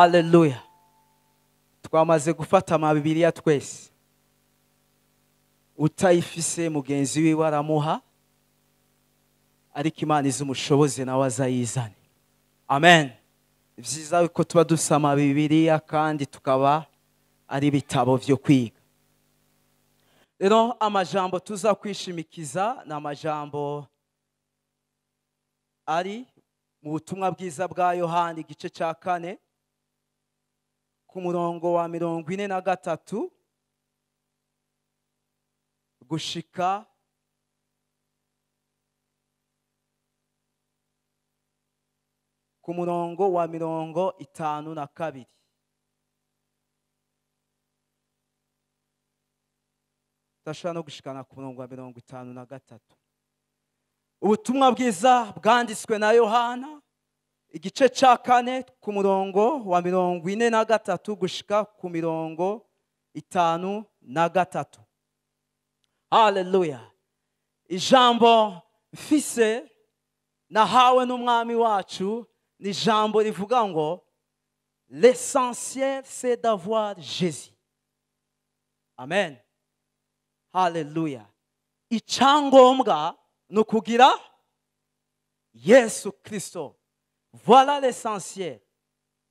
Haleluya. Twamaze gufata amabibiriya twese. Utayifise mugenzi wiwe aramuha, ariko Imana izumushoboze nawe azayizane. Amen. Vyiza ko tuba dusama Bibiliya kandi tukaba ari bitabo vyo kwiga. Rero amajambo tuza kwishimikiza ni amajambo ari mu butumwa bwiza bwa Yohana igice ca 4 ku murongo wa 43 gushika ku murongo wa 52. Tashobora no gushikana ku murongo wa 53. Ubutumwa bwiza bwanditswe na Yohana igice ca 4 ku murongo wa 43 gushika ku 53. Haleluya. Ijambo mfise nahawe n'umwami wacu ni jambo rivuga ngo l'essentiel c'est d'avoir Jésus. Amen. Haleluya. Icyangombwa ni ukugira Yesu Kristo. Voilà l'essentiel.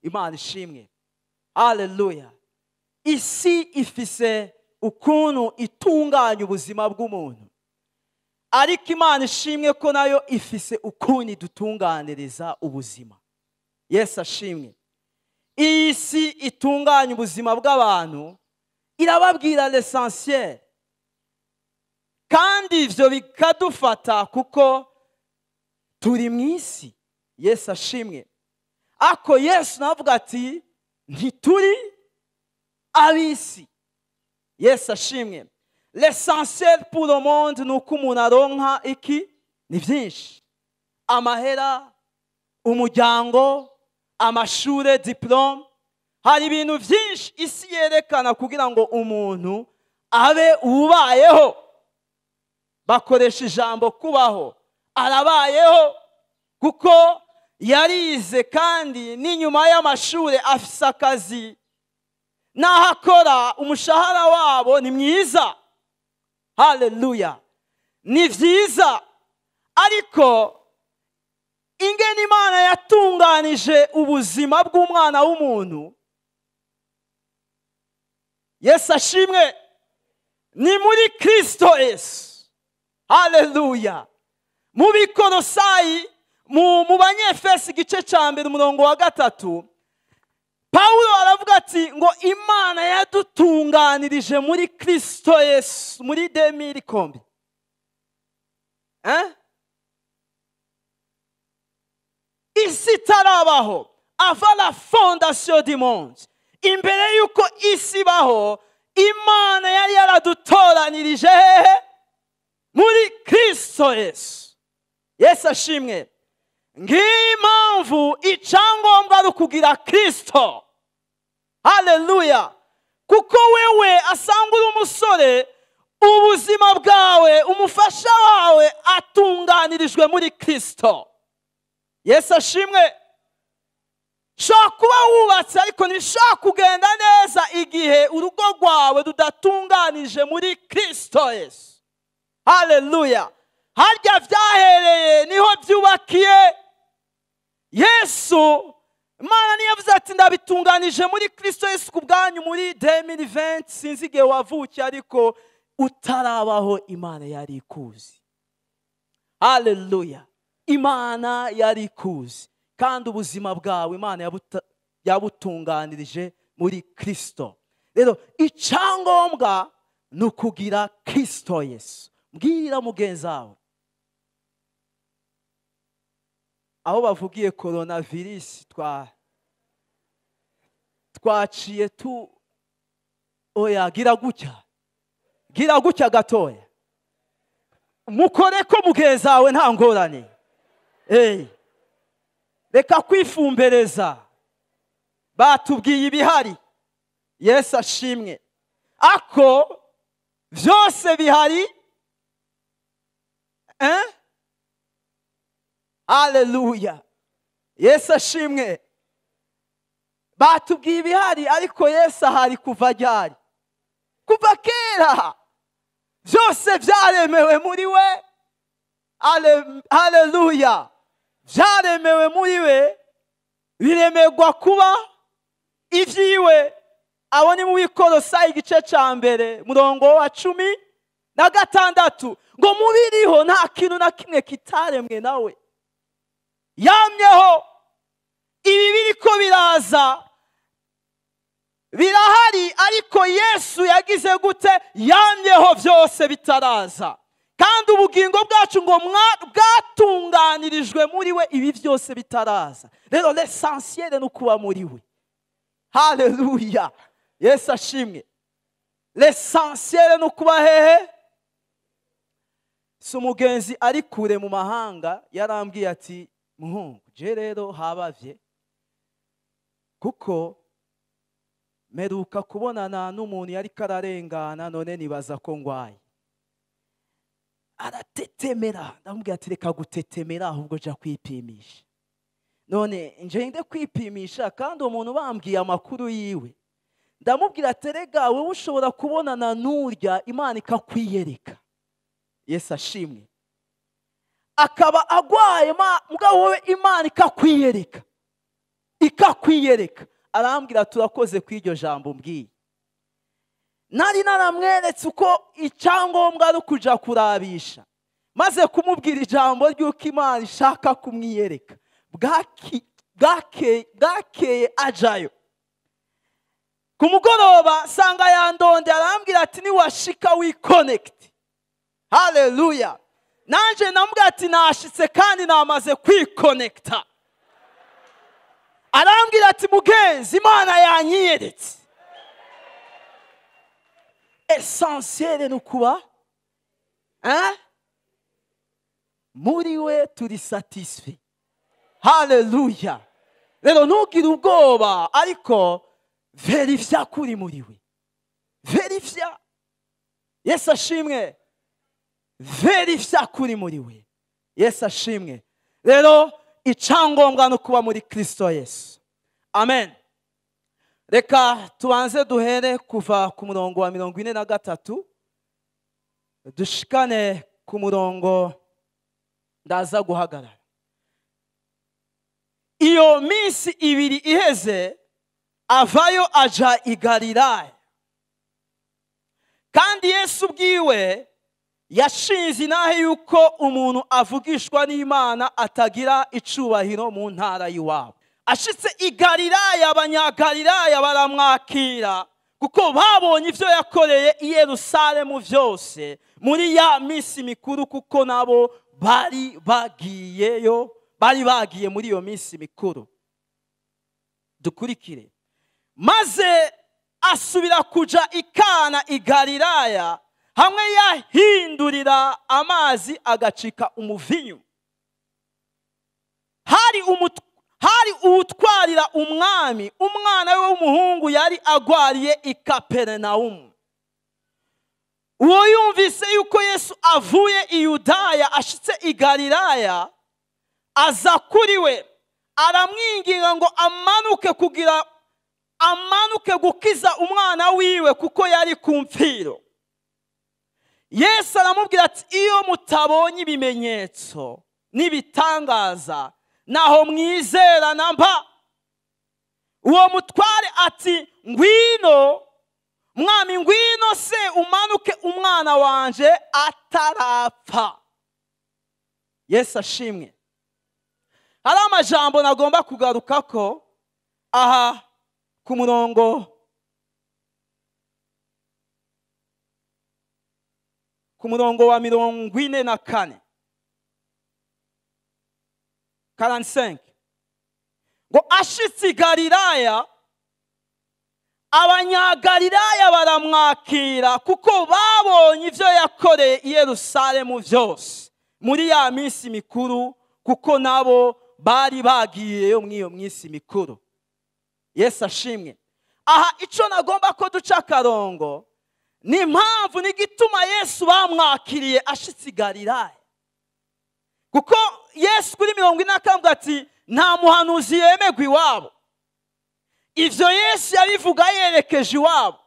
Imana ishimwe. Haleluya. Isi ifise ukuntu itunganya ubuzima bw'umuntu, ariko Imana ishimwe ko nayo ifise ukuntu idutunganiriza ubuzima. Yesu ashimwe. Isi itunganya ubuzima bw'abantu irababwira l'essentiel, kandi ivyo bikadufata kuko turi mu isi. Yesu ashimwe. Ako Yesu navuga ati ntituri ab'isi. Yesu ashimwe. L'essentiel pour le monde ni uko umuntu aronka iki? Ni byinshi. Amahera, umuryango, amashure, diplome. Hari ibintu byinshi isi yerekana kugira ngo umuntu abe ubayeho. Bakoresha ijambo kubaho. Arabayeho kuko yarize kandi n'inyuma y'amashure afise akazi. Naho akora umushahara wabo ni mwiza. Haleluya. Ni vyiza. Ariko ingene Imana yatunganije ubuzima bw'umwana w'umuntu, Yesu ashimwe, ni muri Kristo Yesu. Haleluya. Mu Bikolosayi, mu Banyefesi igice ca 1 umurongo wa 3, Paulo aravuga ati ngo Imana yadutunganirije muri Kristo Yesu muri 2000 kombi. Isi itarabaho, avant la fondation du monde, imbere yuko isi ibaho, Imana yari yaradutoranirije hehe? Muri Kristo Yesu. Yesu ashimwe. Ngiyi impamvu icyangombwa ari ukugira Kristo. Haleluya. Kuko wewe asanga uri umusore, ubuzima bwawe, umufasha wawe atunganirijwe muri Kristo. Yesu ashimwe. Shobora kuba wubatse ariko ntishobora kugenda neza igihe urugo rwawe rudatunganije muri Kristo Yesu. Haleluya. Harya vyahereye niho byubakiye. Yesu Imana niyavuze ati ndabitunganije muri Kristo Yesu ku bwanyu muri 2020. Sinzi igihe wavukiye ariko utarabaho Imana yari ikuzi. Haleluya. Imana yari ikuzi kandi ubuzima bwawe Imana yabutunganirije muri Kristo. Rero icyangombwa ni ukugira Kristo Yesu. Mbwira mugenzi wawe aho bavugiye coronavirus twaciye tu oya gira gutya gatoya mukore ko mugenzi wawe nta ngorane. Reka kwifumbereza, batubwiye ibihari. Yesu ashimwe. Ako vyose bihari. Haleluya. Yesu ashimwe. Batubwiye ibihari, ariko Yesu ahari kuva ryari? Kuva kera. Byose byaremewe muri we. Haleluya. Byaremewe muri we, biremerwa kuba ivyiwe. Abo ni mu Bikolosayi igice ca mbere murongo wa 16, ngo mubiriho nta kintu na kimwe kitaremwe nawe. Yamyeho. Ibi biriko biraza birahari, ariko Yesu yagize gute? Yamyeho byose bitaraza. Kandi ubugingo bwacu ngo bwatunganirijwe muri we ibi byose bitaraza. Rero l'essentiel ni ukuba muri we. Haleluya. Yesu ashimwe. L'essentiel ni ukuba hehe? Si umugenzi ari kure mu mahanga yarambwiye ati muhungu, je rero habavye kuko meruka kubonana n'umuntu yari kararengana, none nibaza ko ngwaye. Aratetemera. Ndamubwira ati reka gutetemera, ahubwo ja kwipimisha. None nje nde kwipimisha kandi umuntu bambwiye amakuru yiwe. Ndamubwira ati rega wewe ushobora kubonana n'urya Imana ikakwiyereka. Yesu ashimwe. Akaba agwaye mugabo wewe Imana ikakwiyereka. Ikakwiyereka. Arambwira turakoze kw'iryo jambo mbwiye. Nari naramweretse uko icyangombwa ari kuja kurabisha. Maze kumubwira ijambo ry'uko Imana ishaka kumwiyereka. Bwakeye ajayo. Ku mugoroba sanga yandonde, arambwira ati niwashika wiconnect. Haleluya. Nanje namubwira ati nashitse kandi namaze kwiconnecta. Arambwira ati mugenzi, Imana yanyiyeretse. Essentiel ni ukuba muri we turi satisfait. Haleluya. Rero ntugire ubwoba, ariko verifya kuri muri we. Verifya. Yesu ashimwe. Verifya kuri muri we. Yesu ashimwe. Rero icyangombwa no kuba muri Kristo Yesu. Amen. Reka tubanze duhere kuva ku murongo wa 43 dushikane ku murongo ndaza guhagarara. Iyo minsi ibiri iheze avayo aja i Galilaya. Kandi Yesu ubwiwe yashinze inahe yuko umuntu avugishwa n'Imana atagira icubahiro mu ntara y'iwabo. Ashitse i Galilaya, abanyagalilaya baramwakira kuko babonye ivyo yakoreye i Yerusalemu vyose muri ya minsi mikuru, kuko nabo bari bagiyeyo, bari bagiye muri iyo minsi mikuru. Dukurikire. Maze asubira kuja i Kana i Galilaya, hamwe yahindurira amazi agacika umuvinyu. Hari uwutwarira umwami, umwana we w'umuhungu yari agwariye i Kapernaumu. Uwo yumvise yuko Yesu avuye i Yudaya ashitse i Galilaya, aza kuri we aramwinginga ngo amanuke kugira amanuke gukiza umwana wiwe, kuko yari ku mfiro. Yesu aramubwira ati iyo mutabonye ibimenyetso n'ibitangaza naho mwizera namba. Uwo mutware ati ngwino mwami, ngwino se umanuke umwana wanje atarapfa. Yesu ashimwe. Hari amajambo nagomba kugaruka ko aha ku murongo wa 44. 45. Ngo ashitse i Galilaya, abanyagalilaya baramwakira kuko babonye ivyo yakoreye i Yerusalemu vyose muri ya minsi mikuru, kuko nabo bari bagiyeyo muri iyo minsi mikuru. Yesu ashimwe. Aha ico nagomba ko duca akarongo ni impamvu n'igituma Yesu bamwakiriye ashitse i Galilaya. Kuko Yesu kuri 40 ati nta muhanuzi yemegwa iwabo. Ivyo Yesu yabivuga yerekeje iwabo,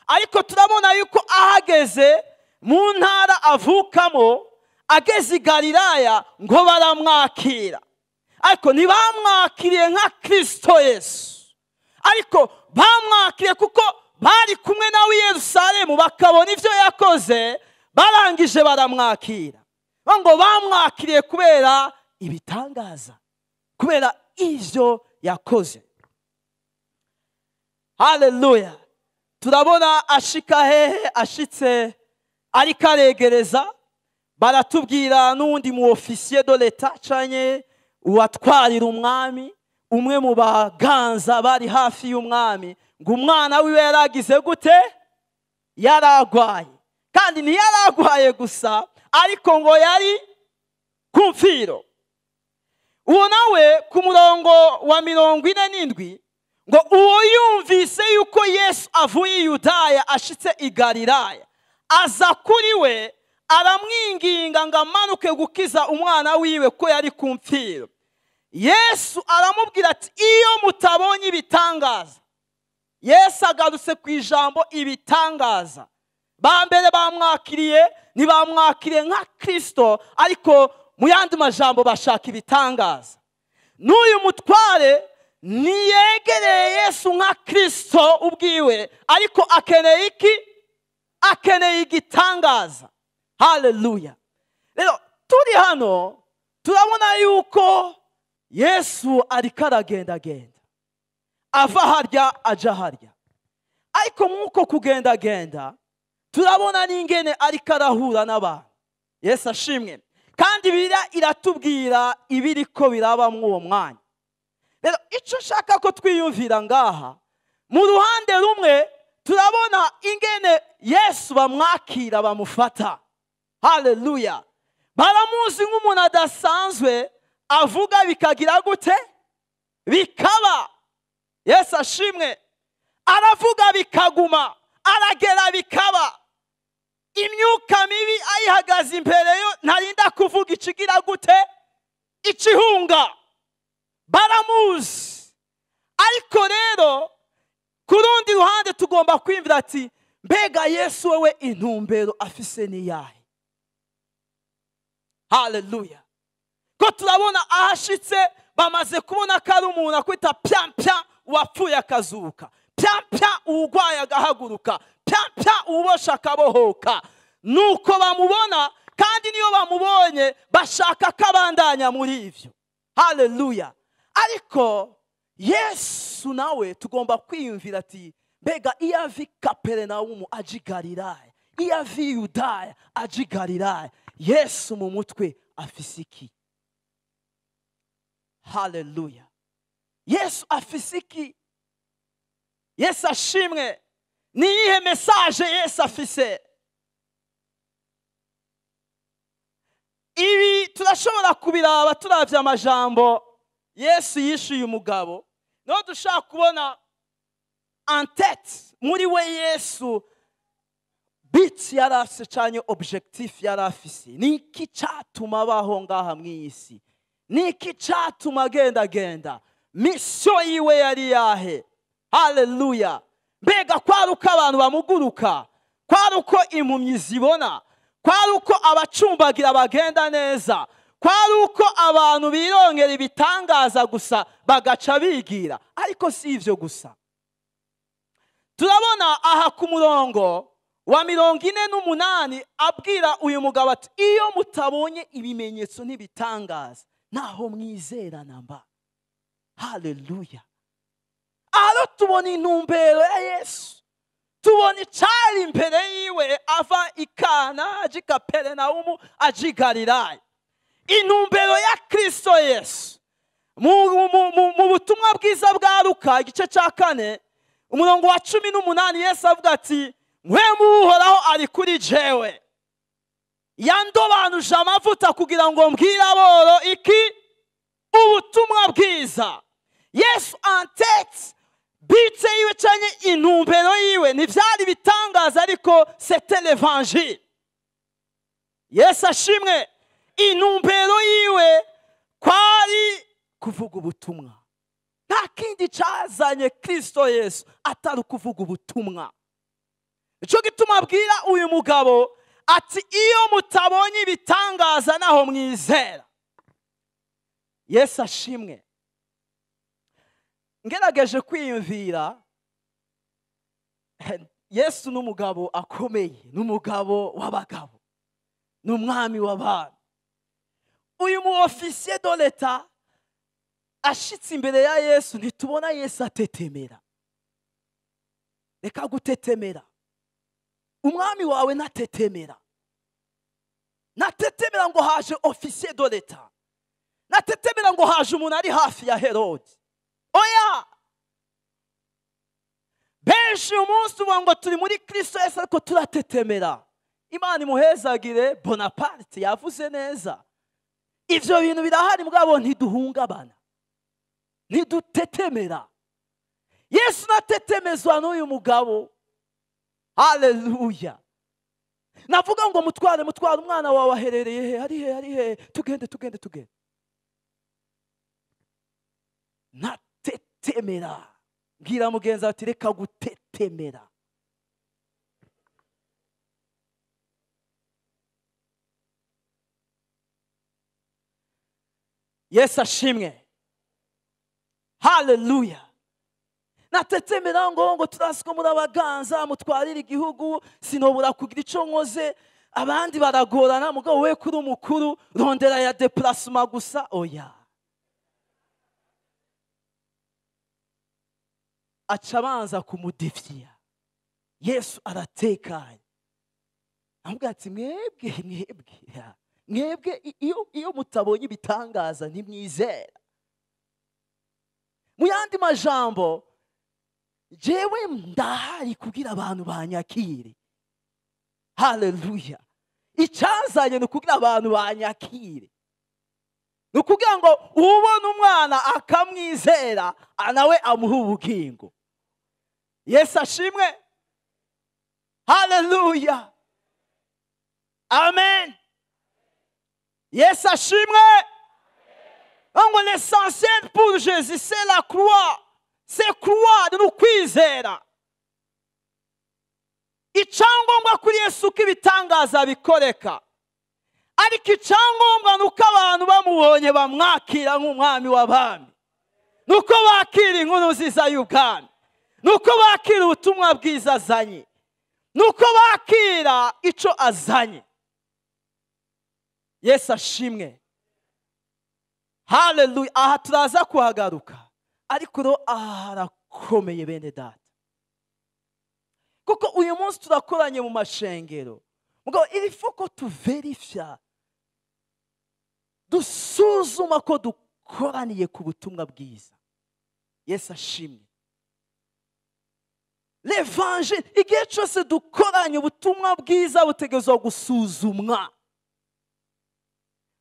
ariko turabona yuko ahageze mu ntara avukamo, ageze i Galilaya, ngo baramwakira, ariko ntibamwakiriye nka Kristo Yesu, ariko bamwakiriye kuko bari kumwe nawe i Yerusalemu, bakabona ivyo yakoze, barangije baramwakira. Ngo bamwakiriye kubera ibitangaza, kubera ivyo yakoze. Haleluya. Turabona ashika hehe? Ashitse ariko aregereza, baratubwira n'uwundi mu officier de l'État canke uwatwarira umwami, umwe mu baganza bari hafi y'umwami, ngo umwana wiwe yaragize gute? Yaragwaye. Kandi ntiyaragwaye gusa, ariko ngo yari ku mfiro. Uwo nawe ku murongo wa 47, ngo uwo yumvise yuko Yesu avuye i Yudaya ashitse i Galilaya, aza kuri we aramwinginga ngo amanuke gukiza umwana wiwe ko yari ku mfiro. Yesu aramubwira ati iyo mutabonye ibitangaza. Yesu agarutse ku ijambo ibitangaza. Ba mbere bamwakiriye ntibamwakiriye nka Kristo, ariko mu yandi majambo bashaka ibitangaza. N'uyu mutware ntiyegereye Yesu nka Kristo ubwiwe, ariko akeneye iki? Akeneye igitangaza. Haleluya. Rero turi hano turabona yuko Yesu ariko aragendagenda, ava harya aja harya, ariko nk'uko kugendagenda turabona n'ingene ariko arahura n'abantu. Yesu ashimwe. Kandi Bibiliya iratubwira ibiriko biraba mw'uwo mwanya. Rero icyo nshaka ko twiyumvira ngaha, mu ruhande rumwe turabona ingene Yesu bamwakira, bamufata. Haleluya. Baramuzi nk'umuntu adasanzwe, avuga bikagira gute? Bikaba. Yesu ashimwe. Aravuga bikaguma, aragera bikaba. Imyuka mibi ayihagaze imbere yo ntarinda kuvuga ikigira gute? Ikihunga. Baramuzi. Ariko rero ku rundi ruhande tugomba kwiyumvira ati mbega Yesu wewe intumbero afise ni yahe? Haleluya. Ko turabona ahashitse bamaze kubona ko ari umuntu akwita pya pya uwapfuye akazuka, pya pya uwugwaye agahaguruka, pya pya uwubosha akabohoka. Nuko bamubona, kandi niyo bamubonye bashaka kabandanya muri ivyo. Haleluya. Ariko Yesu nawe tugomba kwiyumvira ati mbega iyo ava i Kaperinawumu aja i Galilaya, iyo ava i Yudaya aja i Galilaya, Yesu mu mutwe afise iki? Haleluya. Yesu afise iki? Yesu ashimwe. Ni iyihe message Yesu afise? Ibi turashobora kubiraba turavye amajambo Yesu yishuye umugabo, no dushaka kubona en tête muri we Yesu but yari afise canke objectif yari afise. Ni iki catuma abaho ngaha mw'isi? Ni iki catuma agendagenda? Mission yiwe yari yahe? Haleluya. Mbega kwari uko abantu bamuguruka, kwari uko impumyi zibona, kwari uko abacumbagira bagenda neza, kwari uko abantu birongera ibitangaza gusa bagaca bigira. Ariko si ivyo gusa. Turabona aha ku murongo wa 48 abwira uyu mugabo ati iyo mutabonye ibimenyetso n'ibitangaza naho mwizera namba. Haleluya. Aho tubona intumbero ya Yesu, tubona icari imbere yiwe ava i Kana aja i Kaperinawumu aja i Galilaya. Intumbero ya Kristo Yesu mu butumwa bwiza bwa Luka igice ca 4 umurongo wa 18, Yesu avuga ati mpwemu Uhoraho ari kuri jewe, yandobanuje amavuta kugira ngo mbwire aboro iki? Ubutumwa bwiza. Yesu en tête but yiwe canke intumbero yiwe ntivyari bitangaza, ariko c'était l'évangile. Yesu ashimwe. Intumbero yiwe kwari kuvuga ubutumwa. Nta kindi cyazanye Kristo Yesu atari ukuvuga ubutumwa. Icyo gituma abwira uyu mugabo ati iyo mutabonye ibitangaza naho mwizera. Yesu ashimwe. Ngerageje kwiyumvira, Yesu n'umugabo akomeye, n'umugabo w'abagabo, n'umwami w'abami. Uyu mu officier de l'État ashitse imbere ya Yesu, ntitubona Yesu atetemera. Reka gutetemera. Umwami wawe natetemera. Natetemera ngo haje officier de l'État. Natetemera ngo haje umuntu ari hafi ya Herode. Oya! Benshi umunsi uvuga ngo turi muri Kristo Yesu ariko turatetemera. Imana imuhezagire Bonaparte yavuze neza. Ivyo bintu birahari mugabo ntiduhungabana. Ntidutetemera. Yesu natetemezwa n'uyu mugabo. Haleluya. Navuga ngo mutware mutware umwana wawe aherereye he, ari he, ari he, tugende tugende tugende. Natetemera. Mbwira mugenzi ati reka gutetemera. Yesu ashimwe. Haleluya. Natetemera ngo turazi ko muri abaganza mutwarira igihugu, sinobura kugira ico nkoze, abandi baragorana, mugabo we kuri umukuru rondera ya déplacement gusa. Oya. Aca abanza kumudefia. Yesu aratekanye. Amubwira ati mwebwe mwebwe mwebwe iyo mutabonye ibitangaza ntimwizera. Mu yandi majambo, jewe ndahari kugira abantu banyakire. Haleluya. Icazanye ni kugira abantu banyakire. Ni ukugira ngo ubone umwana akamwizera nawe amuha ubugingo. Yesu ashimwe. Haleluya. Amen. Yesu ashimwe. Ngo l'essentiel pour Jésus c'est la croix. C'est croix ni ukwizera. Icyangombwa kuri Yesu ko ibitangaza bikoreka, ariko icyangombwa ni uko abantu bamubonye bamwakira nk'umwami w'abami, ni uko bakira inkuru nziza y'ubwami, ni uko bakira ubutumwa bwiza azanye, ni uko bakira icyo azanye. Yesu ashimwe. Haleluya. Aha turaza kuhagaruka, ariko rero aha harakomeye bene data, kuko uyu munsi turakoranye mu mashengero. Mugabo il faut ko tuverifya, dusuzuma ko dukoraniye ku butumwa bwiza. Yesu ashimwe. L'évangile, igihe cyose dukoranye ubutumwa bwiza butegerezwa gusuzumwa.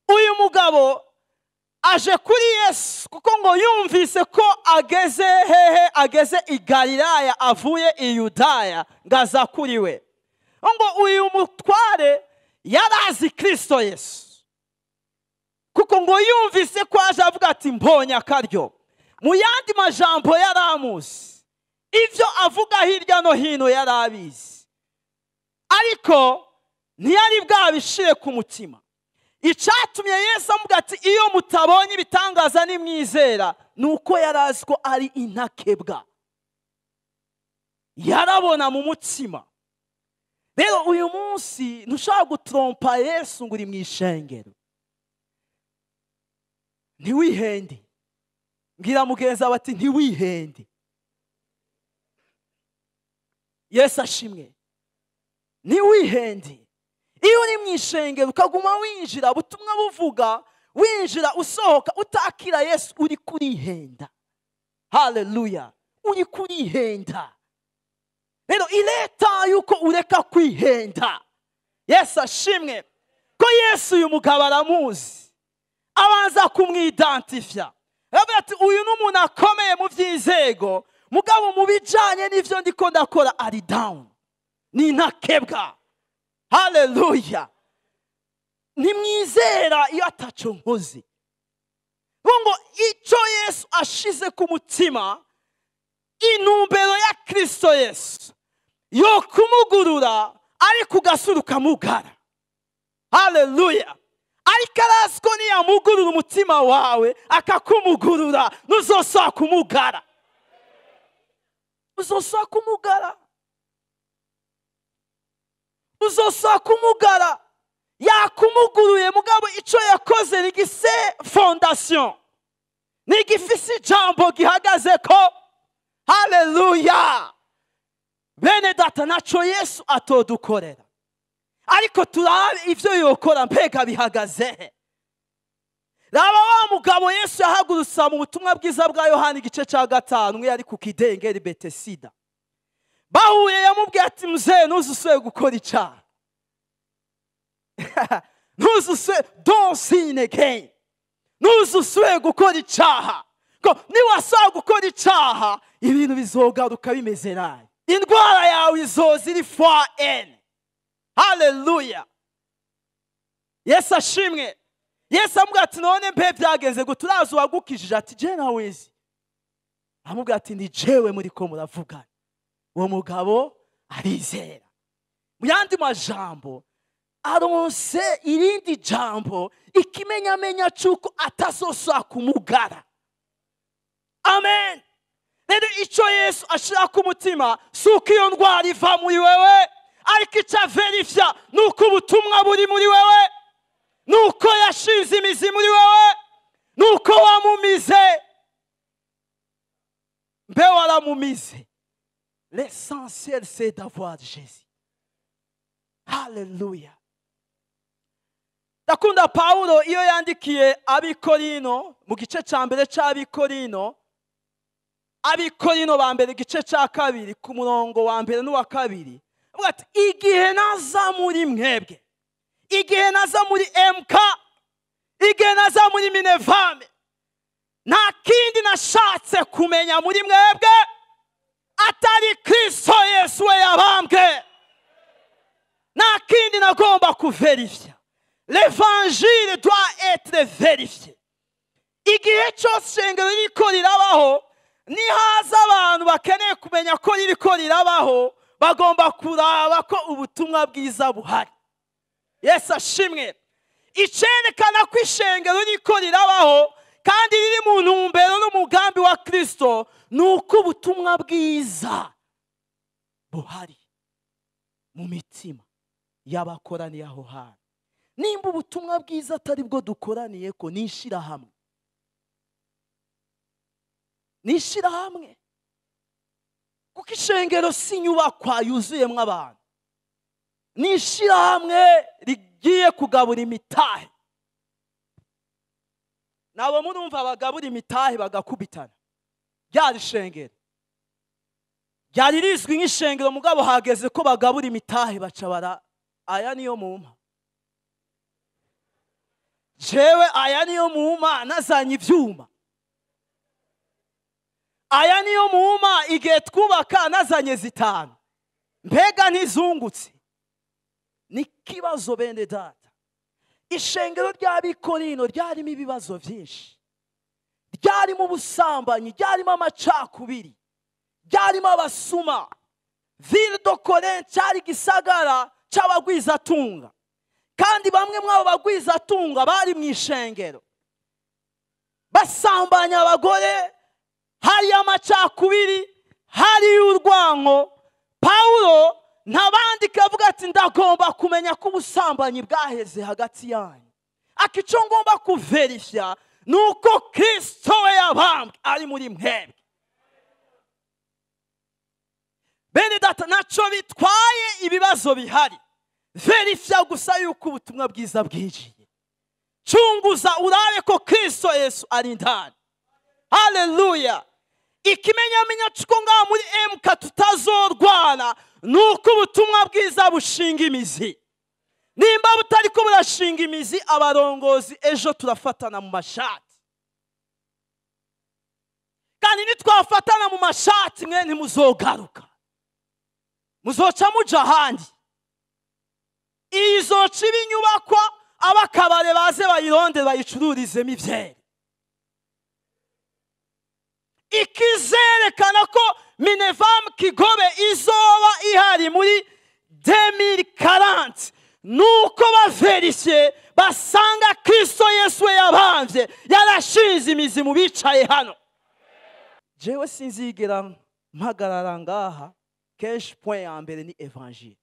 Uyu mugabo aje kuri Yesu kuko ngo yumvise ko ageze hehe, ageze i Galilaya avuye i Yudaya ngaza kuri we. Ngo uyu mutware yarazi Kristo Yesu, kuko ngo yumvise ko aje avuga ati mbonye akaryo. Mu yandi majambo yaramuzi, ivyo avuga hirya no hino yarabizi, ariko ntiyari bwabishire ku mutima. Icyatumye Yesu amuga ati iyo mutabonye ibitangaza nimwizera, nuko yarazi ko ari intakebwa, yarabona mu mutima. Rero uyu munsi ntushobora gutrompa Yesu ngo uri mu ishengero. Ntiwihende. Mbwira mugenzi wawe ati ntiwihende. Yesu ashimwe. Ntiwihende. Iyo uri mu ishengero ukaguma winjira, ubutumwa buvuga, winjira usohoka utakira Yesu, uri kurihenda. Haleluya. Uri kurihenda. Rero ileta yuko ureka kwihenda. Yesu ashimwe. Ko Yesu uyu mugabo aramuzi, abanza kumwidentifya. Aravuga ati uyu ni umuntu akomeye mu by'inzego, mugabo mu bijanye n'ivyo ndiko ndakora ari down, ni intakebwa. Haleluya. Nimwizera iyo ataco nkoze. Kuko ngo icyo Yesu ashize ku mutima, intumbero ya Kristo Yesu yo kumugurura ariko ugasura ukamugara. Haleluya. Ariko arazi ko niyamugurura umutima wawe akakumugurura, ntuzosubira kumugara. Uzosubira kumugara. Uzosubira kumugara. Yakumuguruye mugabo ico yakoze nigise fondation, nigifise ijambo gihagaze ko. Haleluya. Bene data, naco Yesu atodukorera, ariko turabe ivyo yokora mbega bihagaze. Raba wa mugabo Yesu yahagurutsa mu butumwa bwiza bwa Yohana igice ca 5, umwe yari ku kidengeri Betesida. Bahuye yamubwiye ati mzee, ntuzusubire gukora icaha. Ntuzusubire, don't sin again. Ntuzusubire gukora icaha. Ko niwasaba gukora icaha, ibintu bizogaruka bimeze nabi. Indwara yawe izoza iri fois n. Haleluya. Yesu ashimwe. Yesu amubwira ati none mbe byagenze gute, urazi uwagukijije? Ati je nawe nzi. Amubwira ati ni jewe muriko muravugana. Uwo mugabo arizera. Mu yandi majambo, aronse irindi jambo, ikimenyamenya c'uko atazosubira kumugara. Amen. Rero ico Yesu ashira ku mutima si uko iyo ndwara iva muri wewe, ariko ico averifya ni uko ubutumwa buri muri wewe, ni uko yashinze imizi muri wewe, ni uko wamumize. Mbe waramumize. L'essentiel, c'est d'avoir Jésus. Haleluya. Ndakunda Pawulo iyo yandikiye Abikorino mu gice ca mbere c'Abikorino, Abikorino ba mbere igice ca 2 ku murongo wa mbere n'uwa 2, avuga ati igihe naza muri mwebwe, igihe naza muri MK, igihe naza muri Minevame, nta kindi nashatse kumenya muri mwebwe atari Kristo Yesu we yabambwe. Nta kindi nagomba kuverifya. L'évangile doit être vérifié. Igihe cyose ishengero ririko rirabaho, nihaza abantu bakeneye kumenya ko ririko rirabaho, bagomba kuraba ko ubutumwa bwiza buhari. Yesu ashimwe. Icerekana ko ishengero ririko rirabaho kandi riri mu ntumbero n'umugambi wa Kristo, ni uko ubutumwa bwiza buhari mu mitima y'abakoraniye aho hantu. Nimba ubutumwa bwiza atari bwo dukoraniye ko, ni ishirahamwe. Ni ishirahamwe. Kuko ishengero si inyubakwa yuzuyemwo abantu. Ni ishirahamwe rigiye kugabura imitahe. Nabo murumva bagabura imitahe bagakubitana. Ryari ishengero. Ryari rizwi nk'ishengero, mugabo hageze ko bagabura imitahe baca bara aya niyo mumpa. Jewe aya niyo mumpa nazanye ivyuma. Aya niyo mumpa igihe twubaka nazanye 5. Mbega ntizungutse. Ni kibazo bene data. Ishengero ry'Abikorino ryarimo ibibazo vyinshi. Ryarimo ubusambanyi, ryarimo amacakubiri, ryarimo abasuma. Ville de Corinthe cyari gisagara c'abagwizatunga. Kandi bamwe mwabo bagwizatunga bari mu ishengero. Basambanya abagore, hari amacakubiri, hari urwango. Paulo ntabandika avuga ati ndagomba kumenya ko ubusambanyi bwaheze hagati yanyu. Akico ngomba kuverifya nuko Kristo we yabambwe ari muri mwebwe. Bene data, naco bitwaye ibibazo bihari. Verifya gusa yuko ubutumwa bwiza bwinjiye. Chunguza urabe ko Kristo Yesu ari ndani. Haleluya. Ikimenyamenya cy'uko ngaha muri MK tutazorwana nuko ubutumwa bwiza bushinga imizi. Nimba butari ko burashinga imizi, abarongozi ejo turafatana mu mashati. Kandi nitwafatana mu mashati mwe ntimuzogaruka. Muzoca muja ahandi. Izoca ibinyubakwa, abakabare baze bayironde bayicururizemo ivyeri. Ikizerekana ko Minevam Kigobe izoba ihari muri 2040 nuko baverisye basanga Kristo Yesu we yabambye yarashinze imizi mu bicaye hano. Jewe sinzigera mpagarara ngaha. Kenshi point ya mbere ni évangile.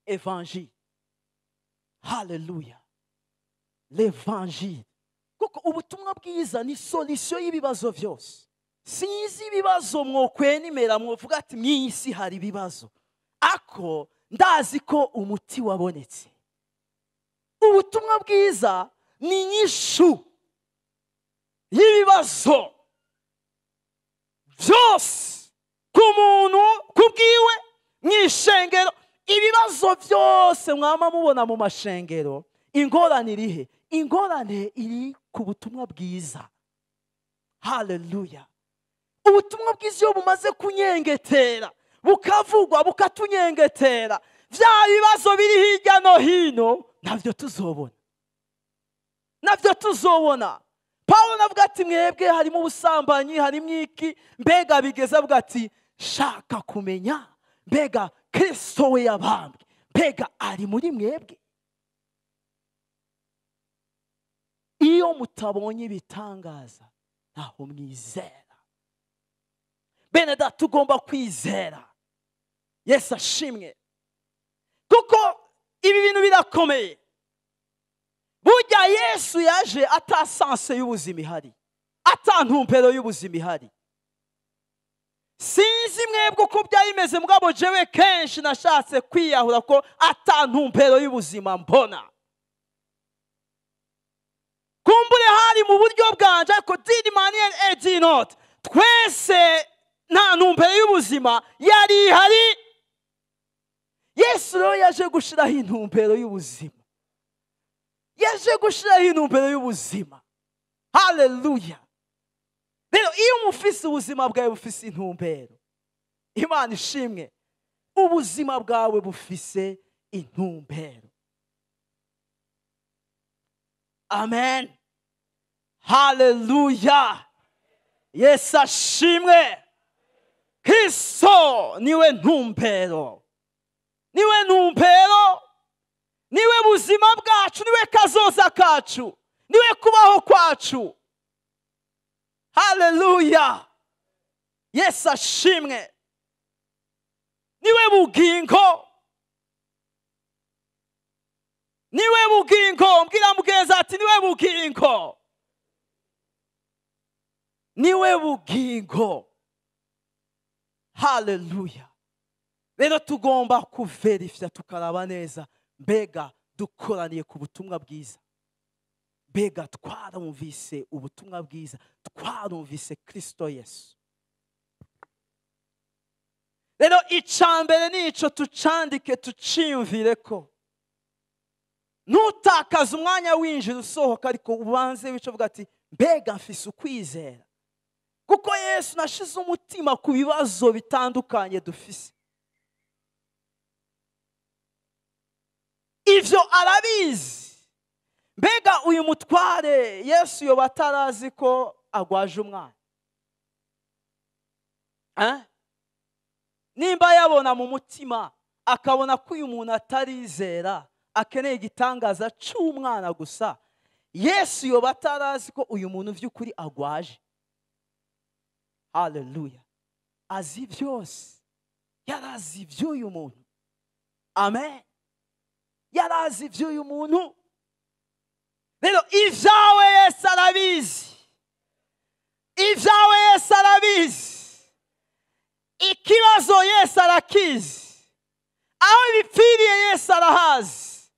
Évangile. Haleluya. L'évangile. Kuko ubutumwa bwiza ni solution y'ibibazo vyose. Sinzi ibibazo mwokwenimera mwovuga ati mw'isi hari ibibazo, ako ndazi ko umuti wabonetse. Ubutumwa bwiza ni inyishu y'ibibazo byose ku muntu kubwiwe mw'ishengero. Ibibazo byose mwama mubona mu mashengero, ingorane irihe? Ingorane iri ku butumwa bwiza. Haleluya. Ubutumwa bwiza iyo bumaze kunyengetera, bukavugwa bukatunyengetera, vya bibazo biri hirya no hino navyo tuzobona. Navyo tuzobona. Paulo navuga ati mwebwe harimo ubusambanyi, harimo iki, mbega bigeze avuga ati shaka kumenya mbega Kristo we yabambwe, mbega ari muri mwebwe. Iyo mutabonye ibitangaza ntaho mwizera. Bene data, tugomba kwizera. Yesu ashimwe. Kuko ibi bintu birakomeye. Burya Yesu yaje ata sanse y'ubuzima ihari, ata ntumbero y'ubuzima ihari. Sinzi mwebwe uko byari mugabo jewe kenshi nashatse kwiyahura ko ata ntumbero y'ubuzima mbona. Kumbure hari mu buryo bwanje, ariko dini manière et d'une autre, twese nta ntumbero y'ubuzima yari ihari. Yesu rero yaje gushiraho intumbero y'ubuzima. Yaje gushiraho intumbero y'ubuzima. Haleluya. Rero iyo umufise ubuzima bwawe bufise intumbero, Imana ishimwe, ubuzima bwawe bufise intumbero. Amen. Haleluya. Yesu ashimwe. Kristo niwe ntumbero. Niwe ntumbero. Niwe buzima bwacu, niwe kazoza kacu, niwe kubaho kwacu. Haleluya. Yesu ashimwe. Niwe bugingo. Niwe bugingo. Mbwira mugenzi ati niwe bugingo. Niwe bugingo. Haleluya. Rero tugomba kuverifya tukaraba neza mbega dukoraniye ku butumwa bwiza, mbega twarumvise ubutumwa bwiza, twarumvise Kristo Yesu. Rero icambere nico tucandike tuciyumvire ko nutakaza umwanya winjira usohoka, ariko ubanze wice uvuga ati mbega mfise ukwizera, kuko Yesu nashize umutima ku bibazo bitandukanye dufise. Ivyo arabizi. Mbega uyu mutware Yesu yoba atarazi ko agwaje umwana? Nimba yabona mu mutima akabona ko uyu muntu atarizera, akeneye igitangaza c'umwana gusa, Yesu yoba atarazi ko uyu muntu vy'ukuri agwaje? Haleluya. Azi byose. Yarazi ivy'uyu muntu. Amen. Yarazi ivy'uyu muntu. Rero ivyawe Yesu arabizi. Ivyawe Yesu arabizi. Ikibazo Yesu arakizi. Aho bipfiriye Yesu arahazi.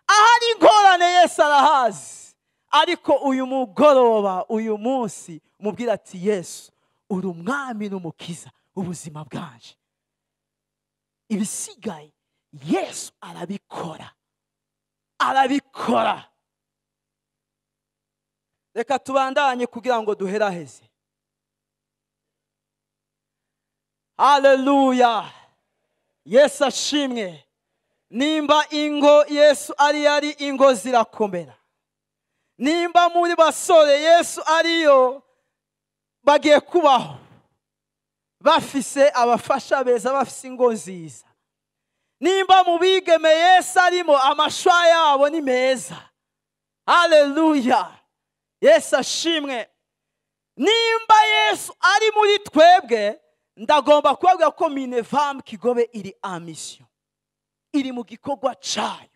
Ahari ingorane Yesu arahazi. Ariko uyu mugoroba, uyu munsi, umubwira ati Yesu uri umwami n'umukiza ubuzima bwanje. Ibisigaye Yesu arabikora. Arabikora. Reka tubandanye kugira ngo duheraheze. Haleluya. Yesu ashimwe. Nimba ingo Yesu ari yari ingo zirakomera. Nimba muri basore Yesu ariyo bagiye kubaho bafise abafasha beza, bafise ingo nziza. Nimba mu bigeme Yesu arimo, amashwa yabo ni meza. Haleluya, Yesu ashimwe. Nimba Yesu ari muri twebwe, ndagomba kubabwira ko Minevam Kigobe iri en mission, iri mu gikorwa cayo.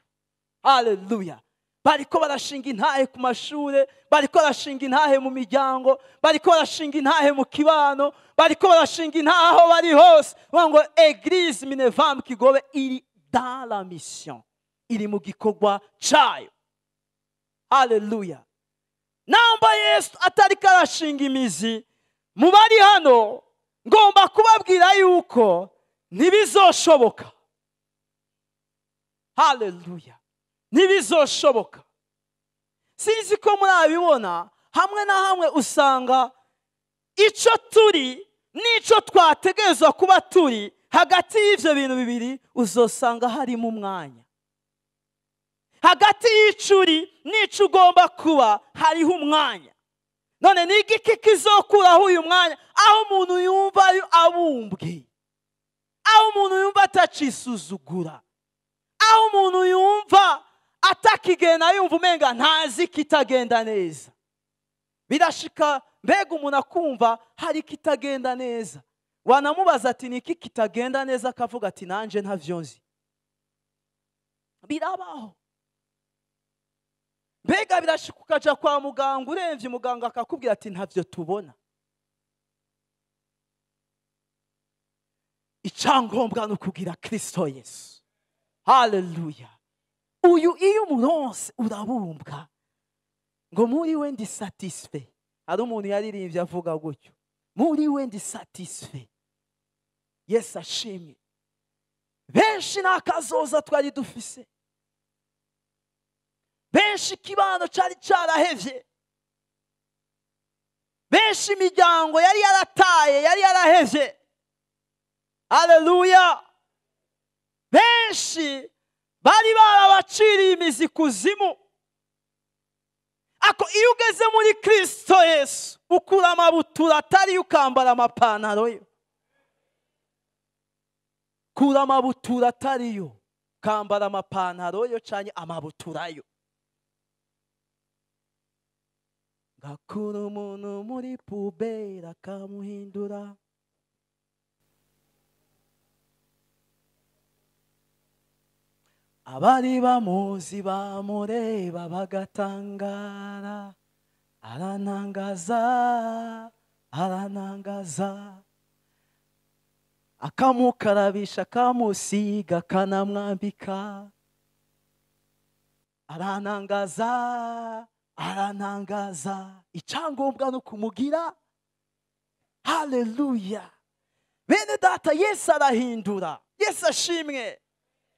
Haleluya. Bariko barashinga intahe ku mashure, bariko barashinga intahe mu miryango, bariko barashinga intahe mu kibano, bariko barashinga intahe aho bari hose. Ngo Eglise Minevam Kigobe iri dans la mission, iri mu gikorwa cayo. Haleluya. Namba Yesu atariko arashinga imizi mu bari hano, ngomba kubabwira yuko ntibizoshoboka. Haleluya, ntibizoshoboka. Sinzi ko murabibona, hamwe na hamwe usanga ico turi n'ico twategerezwa kuba turi, hagati y'ivyo bintu bibiri uzosanga harimo umwanya. Hagati y'icuri n'ico ugomba kuba hariho umwanya. None ni igiki kizokuraho uyu mwanya? Aho umuntu yumva abumbwe, aho umuntu yumva atacisuzugura, aho umuntu yumva atakigenda, yumva umenga ntazi kitagenda neza. Birashika mbega umuntu akumva hari kitagenda neza, wanamubaza ati niki kitagenda neza, akavuga ati nanje ntavyo nzi. Birabaho. Mbega birashika ukaja kwa muganga uremvye, muganga akakubwira ati ntavyo tubona. Icyangombwa ni ukugira Kristo Yesu. Haleluya. Uyu iyo umuronse urabumbwa, ngo muri we ndi satisfait. Hari umuntu yaririmbye avuga gutyo, muri we ndi satisfait. Yesu ashimwe. Benshi nakazoza twari dufise, benshi ikibano cari carahevye, benshi imiryango yari yarataye, yari yarahevye. Haleluya. Benshi bari barabaciriye imizi kuzimu. Ako iyo ugeze muri Kristo Yesu, ukura amabutura atari ukambara amapantaro yo. Kura amabutura atari yo, ukambara amapantaro yo canke amabutura yo. Gakura umuntu muri pubera akamuhindura. Abari bamuzi bamureba bagatangara, aranangaza, aranangaza. Akamukarabisha, akamusiga, akanamwambika. Aranangaza, aranangaza. Icyangombwa no kumugira. Haleluya. Bene data, Yesu arahindura. Yesu ashimwe.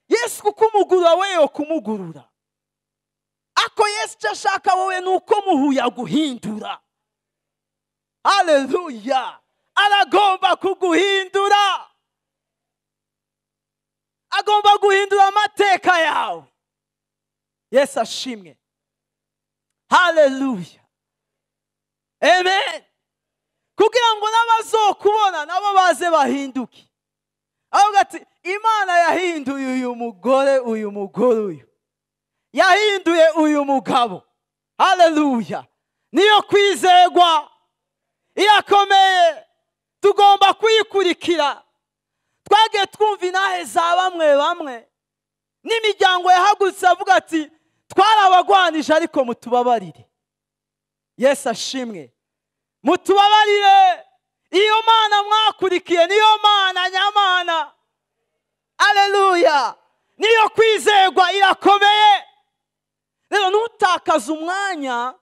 Yesu kukumugura wewe kumugurura. Ako Yesu cyashaka wowe nuko muhuya guhindura. Haleluya. Aragomba kuguhindura. Agomba guhindura amateka yawe. Yesu ashimwe. Haleluya. Amen. Kugira ngo n'abazokubona nabo baze bahinduke. Avuga ati Imana yahinduye uyu mugore, uyu mugore uyu. Yahinduye uyu mugabo. Haleluya. Niyo kwizegwa irakomeye, tugomba kuyikurikira. Twagiye twumva inahe za bamwe bamwe n'imiryango yahagurutse avuga ati twarabagwanije ariko mutubabarire. Yesu ashimwe. Mutubabarire. Iyo mana mwakurikiye niyo mana nyamana. Haleluya. Niyo kwizegwa irakomeye. Rero ntutakaze umwanya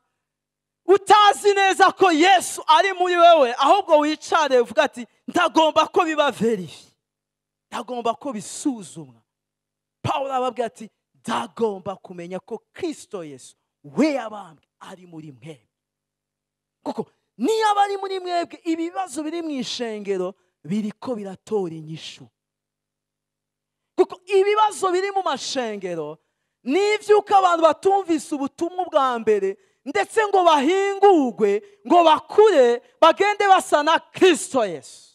utazi neza ko Yesu ari muri wewe, ahubwo wicare uvuga ati ndagomba ko biba verifié, ndagomba ko bisuzumwa. Paulo ababwira ati ndagomba kumenya ko Kristo Yesu we yabambwe ari muri mwebwe. Kuko niyo ari muri mwebwe, ibibazo biri mu ishengero biriko biratora inyishu. Kuko ibibazo biri mu mashengero n'ivyuko abantu batumvise ubutumwa bwa mbere, ndetse ngo bahingurwe, ngo bakure, bagende basa na Kristo Yesu.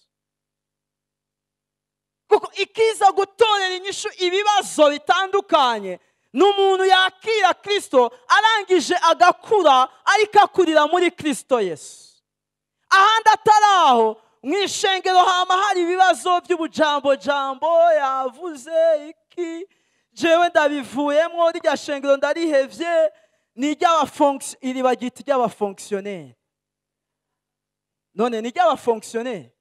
Kuko ikiza gutorera inyishu ibibazo bitandukanye n'umuntu yakira Kristo arangije agakura, ariko akurira muri Kristo Yesu. Ahandi atari aho, mu ishengero hama hari ibibazo by'ubujambo jambo, yavuze iki, jewe ndabivuyemo, rirya shengero ndarihevye, ni iry'abafonction, iri bagita iry'abafonctionnaire. None ni iry'abafonctionnaire?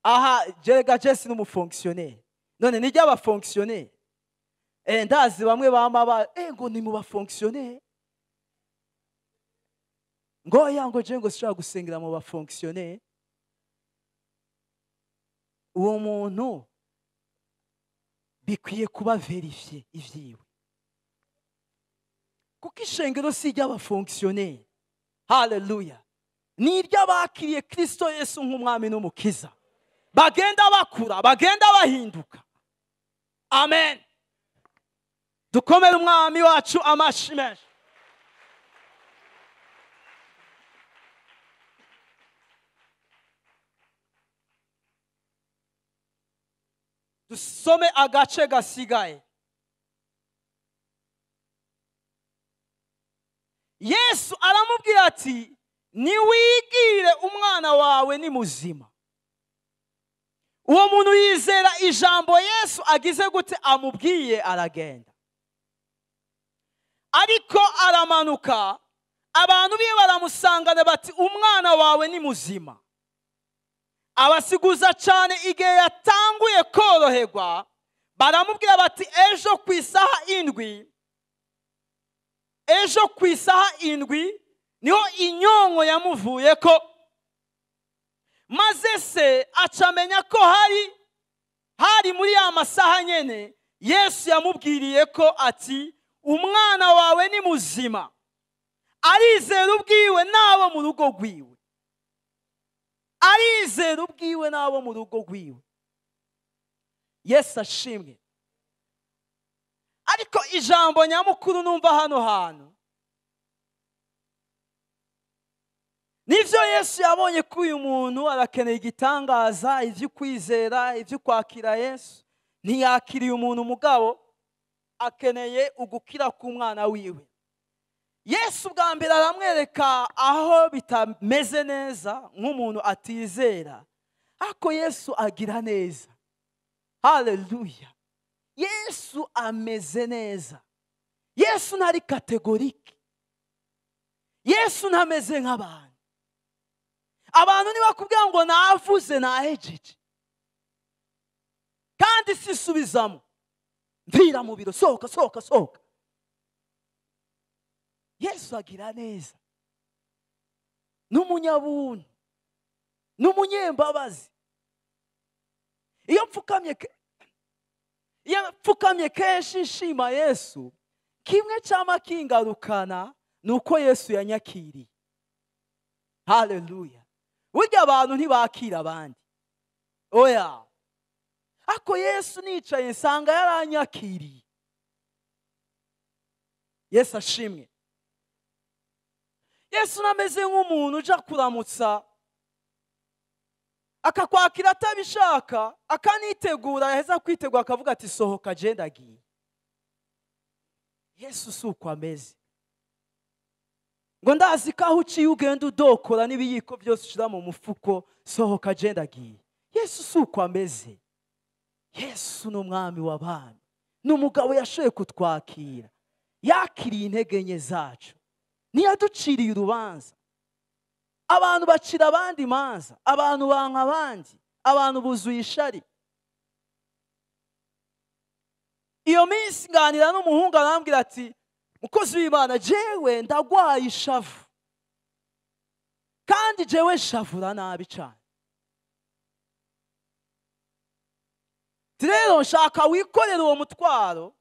Aha jerega Jesse n'umufonctionnaire. None ni iry'abafonctionnaire? Ndazi bamwe bama ba ngo ni mu bafonctionnaire, ngo ya ngo je ngo sinshobora gusengera mu bafonctionnaire. Uwo muntu bikwiye kuba vérifié ivyiwe, kuko ishengero si iry'abafonctionnaire. Haleluya! Ni iry'abakiriye Kristo Yesu nk'umwami n'umukiza, bagenda bakura, bagenda bahinduka. Amen. Dukomere umwami wacu amashi menshi. Dusome agace gasigaye. Yesu aramubwira ati: "Niwigire, umwana wawe ni muzima." Uwo muntu yizera ijambo Yesu agize gute? Amubwiye, aragenda. Ariko aramanuka, abantu biwe baramusangana bati: "Umwana wawe ni muzima." Abasiguza cyane igihe yatanguye koroherwa. Baramubwira bati: "Ejo ku isaha 7, ejo ku isaha 7 niho inyonko yamuvuye ko." Maze se acamenya ko hari muri ya masaha nyene Yesu yamubwiriye ko ati: "Umwana wawe ni muzima." Arizera ubwiwe n'abo mu rugo rwiwe. Arizera ubwiwe n'abo mu rugo rwiwe. Yesu ashimwe. Ariko ijambo nyamukuru numva hano hantu, nivyo Yesu yabonye ko uyu muntu arakeneye igitangaza, ivyo kwizera, ivyo kwakira Yesu. Ntiyakiriye umuntu, mugabo akeneye ugukira k'umwana wiwe. Yesu bwa mbere aramwereka aho bitameze neza nk'umuntu atizera, ariko Yesu agira neza. Haleluya! Yesu ameze neza. Yesu ntari catégorique. Yesu ntameze nk'abantu. Abantu ntibakubwira ngo navuze, nahejeje, kandi sisubizamo, mvira mu biro, sohoka, sohoka, sohoka. Yesu agira neza, n'umunyabuntu, n'umunyembabazi. Iyo mfukamye kenshi nshima Yesu, kimwe cyama kingarukana ni uko Yesu yanyakiriye. Haleluya! Burya abantu ntibakira abandi, oya. Ako Yesu nicaye nsanga yaranyakiriye. Yesu ashimwe. Yesu nameze nk'umuntu uja kuramutsa, akakwakira atabishaka, akanitegura, yaheza kwitegura akavuga ati: "Sohoka, je ndagiye." Yesu si uko ameze. Ngo ndazi ko aho uciye ugenda udokora n'ibiyiko byose ushyira mu mufuko, sohoka, je ndagiye. Yesu si uko ameze. Yesu ni umwami w'abami, ni umugabo yashoboye kutwakira, yakiriye intege nke zacu, ntiyaduciriye urubanza. Abantu bacira abandi imanza, abantu banka abandi, abantu buzuye ishari. Iyo minsi nganira n'umuhungu, arambwira ati: "Mukozi w'Imana, jewe ndagwaye ishavu, kandi jewe nshavura nabi cyane. Rero nshaka wikorera uwo mutwaro,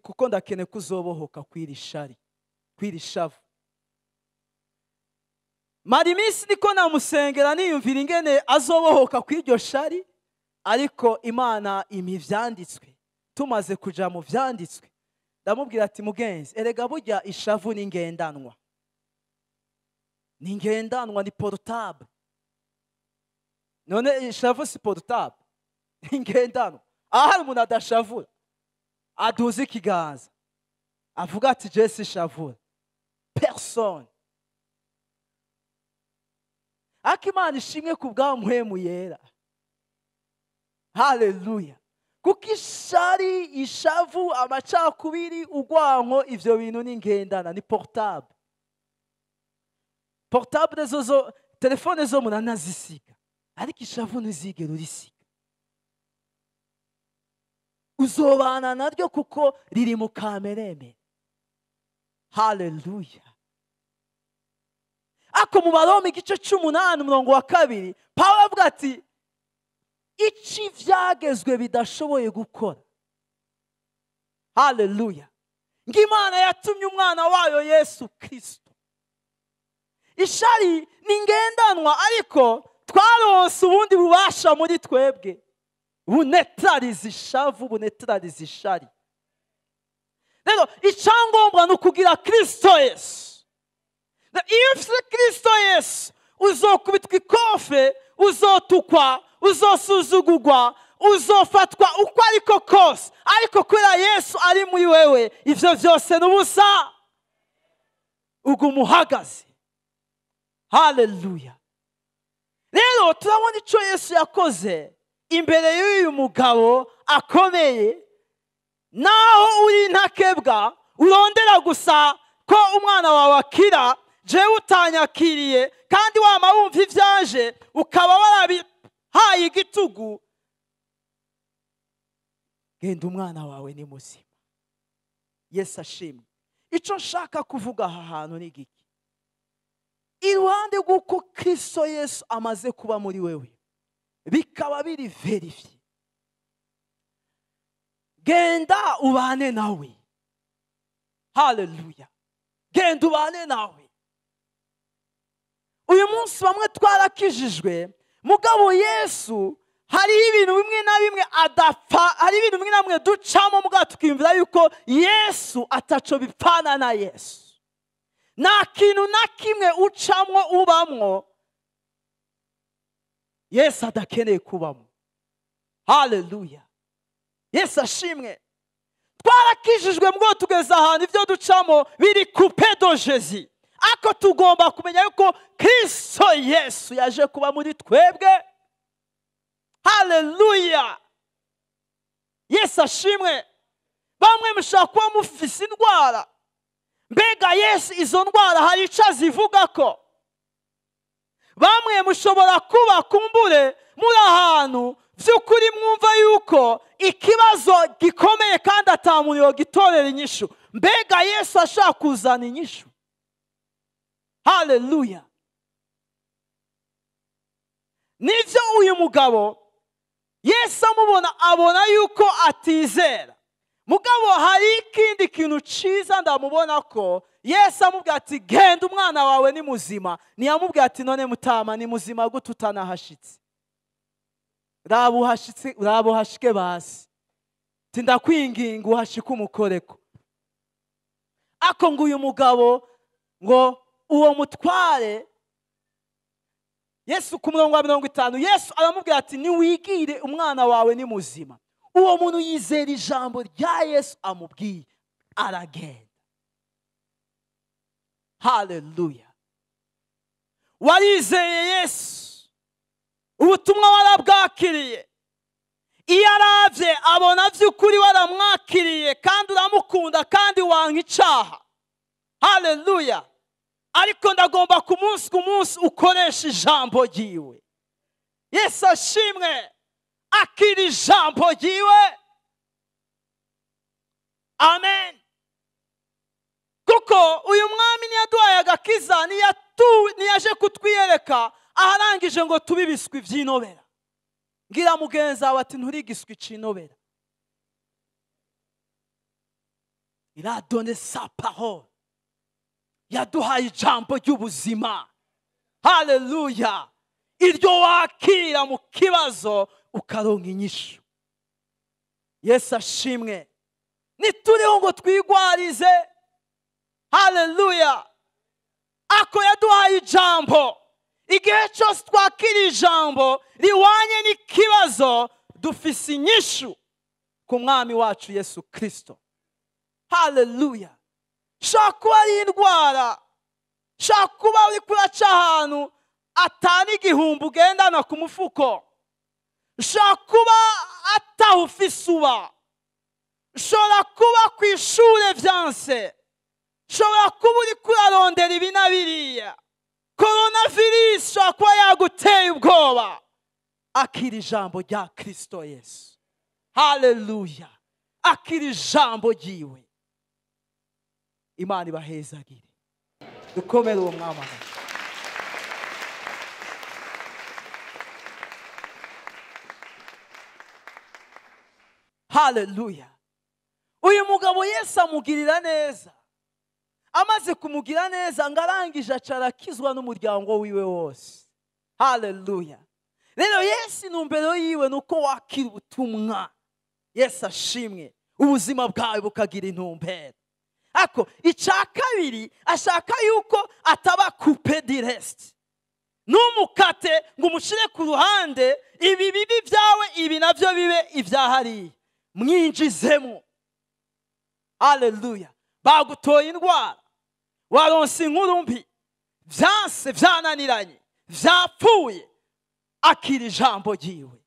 kuko ndakeneye ko uzobohoka kw'iri shari, kw'iri shavu." Mara iminsi niko namusengera, niyumvira ingene azobohoka kw'iryo shari, ariko Imana impa ivyanditswe. Tumaze kuja mu vyanditswe, Ndamubwira ati mugenzi, erega burya ishavu ni ngendanwa, ni ngendanwa, ni portable. None ishavu si portable, ni ngendanwa. Ahari umuntu adashavura aduze ikiganza avuga ati je sishavura, personne. Ariko Imana ishimwe ku bwa Mpwemu Yera. Haleluya. Kuko ishari, ishavu, amacakubiri, urwanko, ivyo bintu ni ngendana, ni portable. Portable zozo, telefone zo muranazisiga, ariko ishavu ntizigera urisiga. Uzobana naryo kuko riri mu kamereme. Haleluya. Ako mu Baroma igice c'umunani umurongo wa 2, Pawulo avuga ati ici vyagezwe bidashoboye gukora. Haleluya. Ng'Imana yatumye umwana wayo Yesu Kristo. Ishari ni ngendanwa, ariko twaronse ubundi bubasha muri twebwe bunetraliza ishavu, bunetraliza ishari. Rero icyangombwa ni ukugira Kristo Yesu. Iyo ufite Kristo Yesu, uzokubitwa ikofe, uzotukwa, uzosuzugurwa, uzofatwa uko ariko kose, ariko kubera Yesu ari muri wewe, ivyo vyose n'ubusa, uguma uhagaze. Haleluya. Rero turabona ico Yesu yakoze imbere y'uyu mugabo akomeye. Naho uri ntakebwa, urondera gusa ko umwana wawe akira, jewe utanyakiriye kandi wama wumva ivyaje ukaba warabihaye igitugu, genda umwana wawe ni muzima. Yesu ashimwe. Ico nshaka kuvuga aha hantu ni giki? Iruhande rw'uko Kristo Yesu amaze kuba muri wewe, bikaba biri verifiye, genda ubane nawe. Haleluya. Genda ubane nawe. Uyu munsi bamwe twarakijijwe, mugabo Yesu hariho ibintu bimwe na bimwe adapfa, hari ibintu bimwe na bimwe ducamo mugabo tukiyumvira yuko Yesu ataco bipfana na Yesu. Nta kintu na kimwe ucamwo ubamwo Yesu adakeneye kubamo. Haleluya. Yesu ashimwe. Twarakijijwe mugabo tugeze ahantu ivyo ducamo biri coupe de Jésus. Ako tugomba kumenya yuko Kristo Yesu yaje kuba muri twebwe. Haleluya. Yesu ashimwe. Bamwe mushaka kuba mufise indwara, mbega Yesu izo ndwara hari ico azivuga ko? Bamwe mushobora kuba kumbure muri ahantu vy'ukuri mwumva yuko ikibazo gikomeye kandi atamuntu yogitorera inyishu, mbega Yesu ashaka kuzana inyishu. Haleluya. Nivyo uyu mugabo Yesu amubona abona yuko atizera. Mugabo hari ikindi kintu ciza ndamubona ko Yesu amubwira ati genda umwana wawe ni muzima. Ntiyamubwira ati none mutama ni muzima gute utanahashitse? Raba uhashitse, raba uhashike basi. Ati ndakwinginga uhashike umukoreko. Ako ngo uyu mugabo ngo uwo mutware Yesu ku murongo wa 50, Yesu aramubwira ati niwigire umwana wawe ni muzima. Uwo muntu yizera ijambo rya Yesu amubwiye, aragenda. Haleluya. Warizeye Yesu, ubutumwa warabwakiriye. Iyo aravye abona vy'ukuri waramwakiriye kandi uramukunda kandi wanka icaha. Haleluya. Ariko ndagomba ku munsi ukoresha ijambo ryiwe. Yesu ashimwe. Akira ijambo ryiwe. Amen. Kuko uyu mwami ntiyaduhaye agakiza, ntiyaje kutwiyereka aharangije ngo tube ibiswi vy'inobera. Ngira mugenzi wawe ati nturi igiswi c'inobera. Il a donné sa parole. Yaduhaye ijambo ry'ubuzima. Haleluya. Iryo wakira mu kibazo ukaronka inyishu. Yesu ashimwe. Ntituriho ngo twigwarize. Haleluya. Ako yaduhaye ijambo. Igihe cyose twakira ijambo riwanye n'ikibazo, dufise inyishu ku mwami wacu Yesu Kristo. Haleluya. Shaka kuba ari indwara, shaka kuba uri kuraca ahantu atari igihumbi ugendana ku mufuko, shaka kuba ataho ufise uba, shobora kuba ku ishure vyanse, shobora kuba uri kurarondera ibi na biriya. Coronavirus shobora kuba yaguteye ubwoba. Akira ijambo rya Kristo Yesu. Haleluya. Akira ijambo ryiwe. Imana ibahezagire. Dukomere uwo mwamagana. Haleluya. Uyu mugabo Yesu amugirira neza. Amaze kumugira neza ngo arangije acarakizwa n'umuryango wiwe wose. Haleluya. Rero Yesu intumbero yiwe nuko wakira ubutumwa. Yesu ashimwe. Ubuzima bwawe bukagira intumbero. Ako icya kabiri ashaka yuko ataba coupe direct. Numukate ngo umushire ku ruhande, ibi bibi byawe ibi navyo bibe ivyahari. Mwinjizemo. Haleluya. Bagutoye indwara, waronse inkuru mbi, vyanse vyananiranye, vyapfuye. Akira ijambo ryiwe.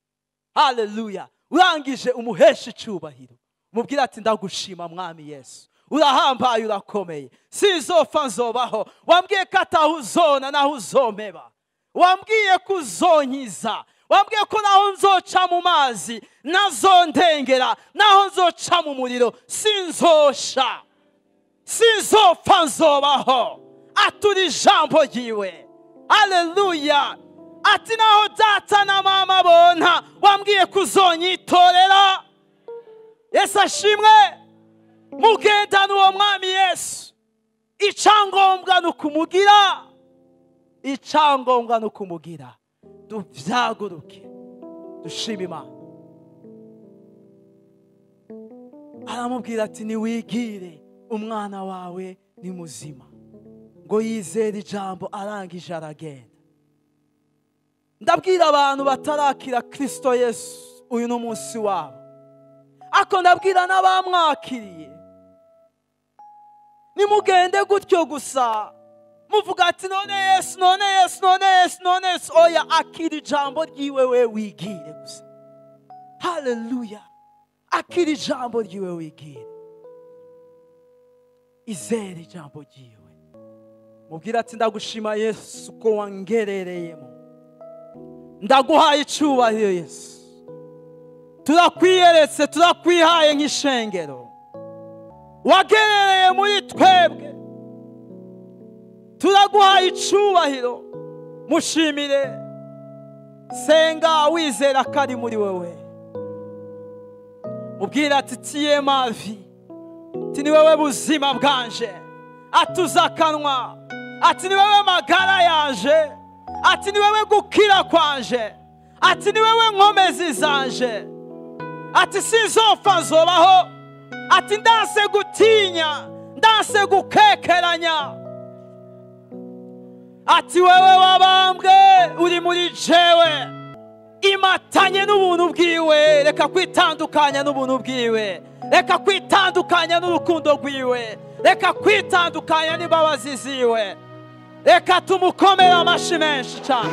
Haleluya. Urangije umuhesha icubahiro. Mubwira ati ndagushima mwami Yesu. Urahambaye, urakomeye. Sinzopfa nzobaho. Wambwiye ko ataho uzona naho uzomeba. Wambwiye ko uzonkiza. Wambwiye ko naho nzoca mu mazi nazondengera, naho nzoca mu muriro sinzosha. Sinzopfa nzobaho. Atura ijambo ryiwe. Haleluya. Ati naho data na mama bona, wambwiye ko uzonyitorera. Yesu ashimwe. Mugendana uwo mwami Yesu. Icyangombwa ni ukumugira. Icyangombwa ni ukumugira. Duvyaguruke. Dushime Imana. Aramubwira ati niwigire, umwana wawe ni muzima. Ngo yizere ijambo, arangije aragenda. Ndabwira abantu batarakira Kristo Yesu, uyu ni umunsi wabo. Ako ndabwira n'abamwakiriye, nimugende gutyo gusa muvuga ati none Yesu, none Yesu, none Yesu, none Yesu. Oya, akira ijambo ryiwe we wigire gusa. Haleluya. Akira ijambo ryiwe wigire. Izere ijambo ryiwe. Mubwira ati ndagushima Yesu ko wangerereyemo. Ndaguhaye icubahiro Yesu. Turakwiyeretse, turakwihaye nk'ishengero. Wagerereye muri twebwe. Turaguhaye icubahiro. Mushimire. Senga wizera ko ari muri wewe. Mubwira ati tiye mavi. Ati ni wewe buzima bwanje. Atuza akanwa. Ati ni wewe magara yanje. Ati ni wewe gukira kwanje. Ati ni wewe nkomezi zanje. Ati sinzopfa nzobaho. Ati ndanse gutinya, ndanse gukekeranya. Ati wewe wabambwe uri muri jewe. Imatanye n'ubuntu bwiwe. Reka kwitandukanya n'ubuntu bwiwe. Reka kwitandukanya n'urukundo rwiwe. Reka kwitandukanya n'imbabazi ziwe. Reka tumukomere amashi menshi cyane.